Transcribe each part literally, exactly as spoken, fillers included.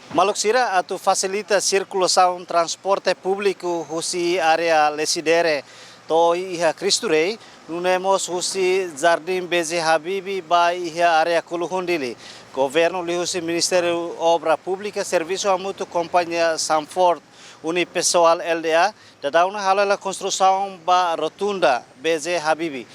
Maluk sira, atu fasilita sirkulasaun transporte públiku husi área Lecidere to'o iha Cristo Rei, nune'e mós husi Jardín B J Habibie ba iha área Kuluhun Dili, governu liuhusi Ministériu Obra Públika servisu hamutuk kompañia Sanford Unipessoal Lda daudaun halo hela konstrusaun ba rotunda B J Habibie.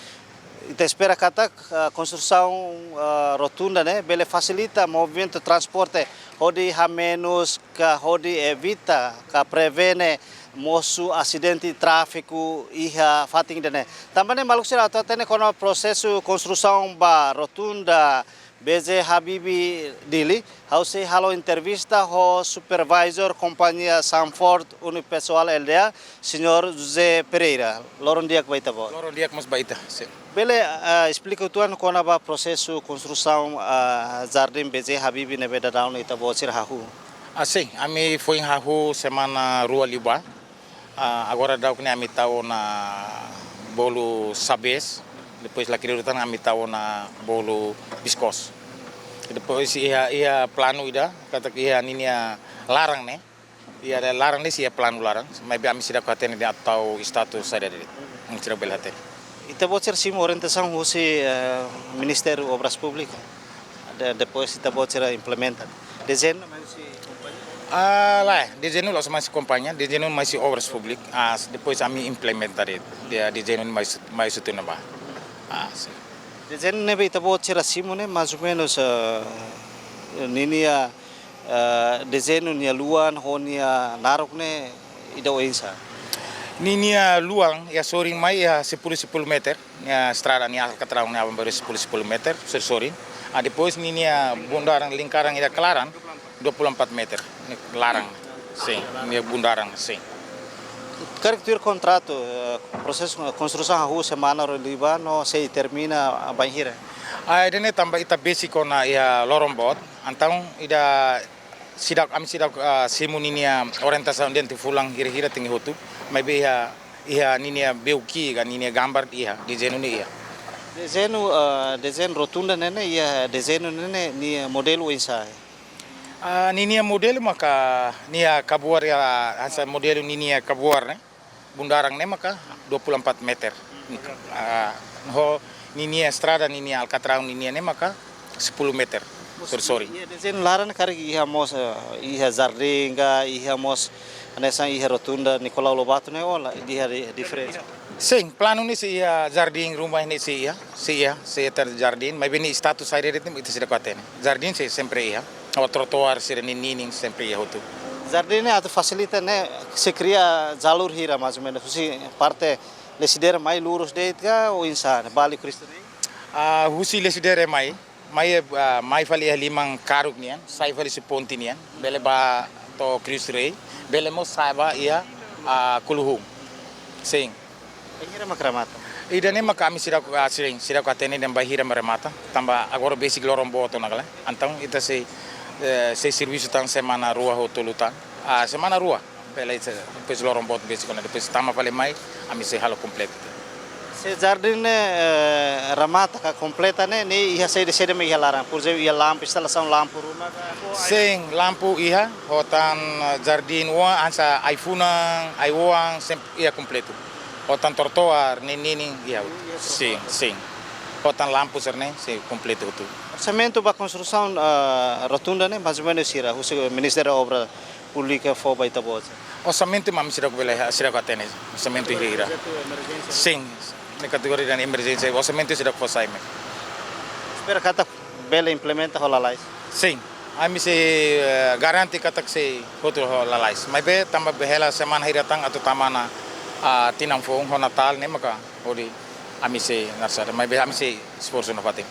Ita espera katak, ah, konstrusaun, ah, rotunda ne'e bele fasilita movimentu transporte hodi hamenus ka hodi evita ka prevene mosu asidente tráfiku iha fatin ida-ne'e. Tanba ne'e maluk sira atu hatene kona-ba prosesu konstrusaun ba rotunda B J Habibie Dili, ha'u sei halo entrevista ho supervisor kompañia Sanford Unipessoal Lda, señór José Pereira. Loron di'ak ba ita-boot. Loron di'ak mós ba ita, sin. Bele, ah, esplika uitoan kona-ba prosesu konstrusaun, ah, Jardín B J Habibie ne'ebé daudaun ita-boot sira hahú? Ah, sin, ami foin hahú semana rua liubá. Ah, agora daudaun ne'e ami tau ona bolu sabes, depois lakleur tan ami tau ona bolu biskos. Depois iha, iha planu ida, katak iha ninia laran ne'e, iha laran ne'e sei iha planu laran, maibé ami seidauk hatene de'it atu tau status saida de'it. Ami seidauk bele hatene. Ita-boot sira simu orientasaun husi, eh, Ministériu Obras Públikas. De-, depois ita-boot sira implementa. Dezeñu mai husi kompañia? Ah, lae, dezeñu la'ós mai husi kompañia, dezeñu mai husi Obras Públikas. Ah, depois ami implementa de'it, dezeñu mai husi, mai husi tuna ba. Ah, sin. Dezeñu ne'ebé ita-boot sira simu ne'e, mais ou menos, eh, ninia, eh, dezeñu nia luan, ho nia naruk ne'e, ida oinsá? Ninia luan, iha sorin mai, iha sepuluh, sepuluh meter. Nia estrada nia alkatraun ne'e aban-bainrua sepuluh, sepuluh meter, sorin-sorin. Ah, depois ninia bundaran lingkaran ida klaran, dua puluh empat meter. Nia laran, sin, nia bundaran, sin. Karik tuir kontratu, eh, prosesu konstrusaun hahú semana rua liubá no sei termina bainhira? Ah, ida-ne'e tanba ita besik ona iha loron boot. Entaun ida seidauk, ami seidauk, ah, simu ninia orientasaun durante fulan hira-hira tenke hotu. Maibé iha, iha ninia beuki ka ninia gambar iha, dezeñu ne'e iha. Dezeñu, ah, dezeñu rotunda ne'e ne'e iha dezeñu ne'e ne'e nia modelu oinsá? Ah, ninia modelu maka nia kabuar iha, hanesan modelu ninia kabuar ne'e. Bundaran ne'e maka dua puluh empat meter. Ah, ho ninia estrada, ninia alkatraun ninia ne'e maka sepuluh meter. Sorin-sorin. Iha dezeñu laran karik iha mós, eh, iha jardín ka, iha mós hanesan iha rotunda Nicolau Lobato ne'e, ou la, iha di-, diferensa? Sin, planu ne'e sei iha jardín, ruma ne'e sei iha, sei iha, sei iha jardín, maibé nia status saida de'it ita seidauk hatene. Jardín sei sempre iha. Ho trotoar sira-nia ninin sempre iha hotu. Jardín ne'e atu fasilita ne'e sei kria jalur hira mais ou menos husi parte Lecidere mai lurus de'it ka oinsá ne'e, ba iha Cristo Rei? Ah, husi Lecidere mai, mai, ah, mai fali iha liman karuk nian, sai fali husi ponte nian, bele ba to'o Cristo Rei, bele mós sai ba iha, ah, Kuluhun. Sin. Bainhira mak remata? Ida-ne'e maka ami seidauk, ah, sin, seidauk hatene dehan bainhira mak remata. Tanba agora besik loron boot ona ka lae. Entaun ita sei, eh, sei servisu tan semana rua ou tolu tan. Ah, semana rua. Bele ita, depois loron boot besik ona, depois tama fali mai, ami sei halo kompletu. Se jardín ne'e, eh, remata ka kompleta ne'e, ne'e iha saida-saida mak iha laran? Por ezemplu, iha lampu, instalasaun lampu ruma ka? Sin, lampu iha, ho tan, eh, jardín oan, hanesan ai-funan, ai-oan, sempre iha kompletu. Ho tan trotoar, ninin, iha. Sin, sin. Ho tan lampu sira-ne'e, sei kompletu hotu. Orsamentu ba konstrusaun, ah, rotunda ne'e, mais ou menos hira, husi Ministériu Obra Públika fó ba ita-boot? Orsamentu mak ami seidauk bele, seidauk hatene. Orsamentu hira-hira. Projetu emerjénsia? Sin, ne'e kategoria dehan emerjénsia. Orsamentu seidauk fó sai mak. Espera katak bele implementa ho lalais? Sin. Ami sei, eh, garante katak sei hotu ho lalais. Maibé tanba bele hela semana hira tan atu tama ona, ah, tinan foun ho Natál ne'e maka hodi ami sei narsada. Maibé ami sei esforsu nafatin.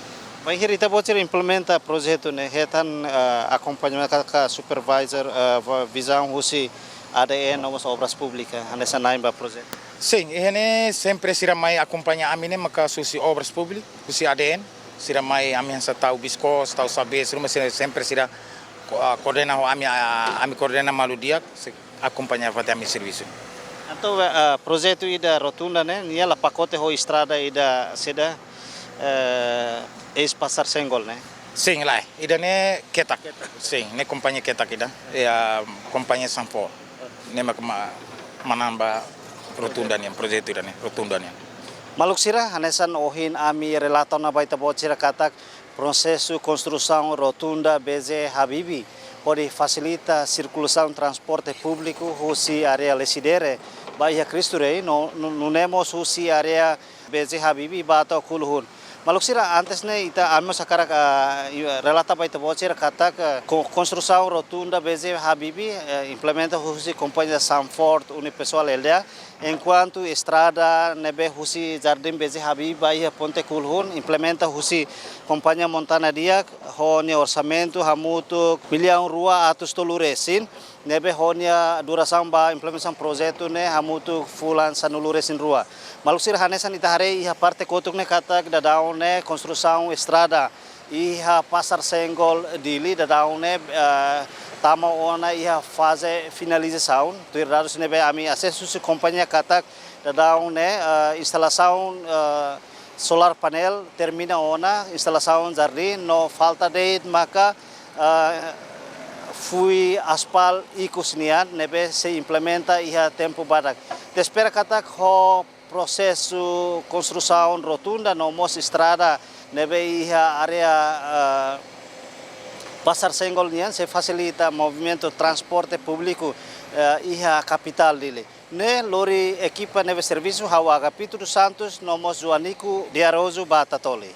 Bainhira ita-boot sira implementa projetu ne'e, hetan, ah, akompañamentu ka, ka supervisor, ah, va-, vizaun husi A D N no mós Obras Públikas, hanesan na'in ba projetu? Sin, iha ne'e sempre sira mai akompaña ami ne'e maka husi Obras Públikas, husi A D N, sira mai ami hanesan tau biskos, tau sabes, ruma sira sempre sira ko-, ah, koordena ho ami, ah, ami koordena malu di'ak, sei akompaña fatin ami servisu. Entaun, ah, projetu ida rotunda ne'e, nia la pakote ho estrada ida saida, eh, eis-pasar Senggol ne'e? Sin, lae. Ida-ne'e ketak. Sin, ne'e kompañia ketak ida. Ya, kompañia Sanford. Ne'e mak ma-, manán ba rotunda nian, projetu ida-ne'e, rotunda nian. Maluk sira, hanesan ohin ami relata ona ba ita-boot sira katak prosesu konstrusaun rotunda B J Habibie hodi fasilita sirkulasaun transporte públiku husi área Lecidere ba iha Cristo Rei, no, no, nune'e mós husi área B J Habibie ba to'o Kuluhun. Maluk sira, antes ne'e ita ami mós hakarak, ah, i-, relata ba ita-boot sira katak, ah, ko-, konstrusaun rotunda B J Habibie, eh, implementa husi kompañia Sanford Unipessoal L D A, enkuantu estrada ne'ebé husi Jardín B J Habibie ba iha Ponte Kuluhun implementa husi kompañia Montana Diak, ho nia orsamentu hamutuk millaun rua atus tolu resin, ne'ebé ho nia durasaun ba implementasaun projetu ne'e hamutuk fulan sanulu resin rua. Maluk sira, hanesan ita haree iha parte kotuk ne'e katak daudaun ne'e konstrusaun estrada iha Pasar Senggol Dili daudaun ne'e, eh, tama ona iha faze finalizasaun. Tuir dadus ne'ebé ami asesu husi kompañia katak daudaun ne'e, eh, instalasaun, eh, solar panel termina ona, instalasaun jardín, no falta de'it maka, eh, fui aspal ikus nian ne'ebé sei implementa iha tempu badak. Ita espera katak ho prosesu konstrusaun rotunda no mós estrada ne'ebé iha área, eh, Pasar Senggol nian sei fasilita movimentu transporte públiku, eh, iha kapitál Dili. Ne'e lori ekipa ne'ebé servisu, ha'u Agapito dos Santos no mós Joanico de Araújo ba Tatoli.